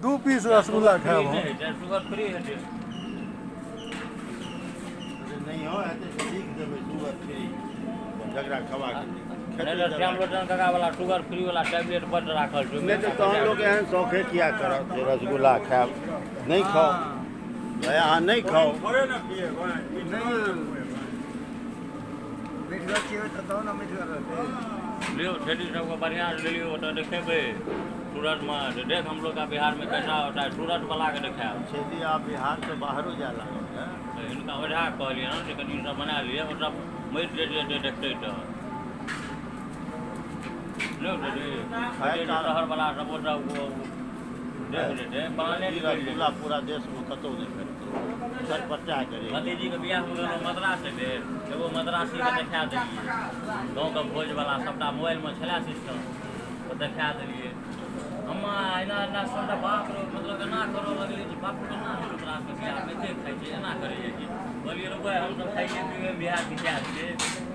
दू पीस रसगुल्ला खायब हम। शुगर फ्री हेतै। नहियो हेतै तऽ लिख देबै शुगर फ्री, जकरा खेबाक हेतै। नहि तऽ श्याम लोचन काका वाला शुगर फ्री वाला टैबलेट बड्ड राखल छै। नहि तऽ तहन लोक एहन शौखे किया करत जे रसगुल्ला खायब? नहि खाउ भाय, अहाँ नहि खाउ। मिठगर छियै तऽ तहन ने मिठगर रहतै। लियौ, छेदी सबके बढ़िआँ से लियौ, ओतऽ देखेबै सूरतमे जे देख हम लोग का बिहार में कैसा होता है, सूरत वाला के देखायब। छेदी आब बिहारसँ बाहरो जाय लागल है। तऽ हिनका ओझा कहलियै हँ जे कनि सब बना लिअ, ओ सब मरि जेतै देखतै तऽ नहि दीदी, शहर वाला सब ओ सब देख लेतै, बहाने ई निकलि जेतै। रसगुल्ला पूरा देशमे कतहु नहि भेटतै, सरपट्टा के रेट। भतीजीके बियाहमे गेलहुँ मद्रास एहि बेर, एगो मद्रासीके देखा देलियै गाँवके भोजवला, सभटा मोबाइलमे छलै सिस्टम, ओ देखा देलियै। अम्मा एना एना सभटा, बाप रे, मतलब एना करऽ लगलै जे बाप रे, एना होइ छै ओकरा सबके बियाहमे, एते खाइ छै, एना करै जाइ छै। कहलियै रे भाय, हमसभ खाइए पीबै बियाह खिचायल छै।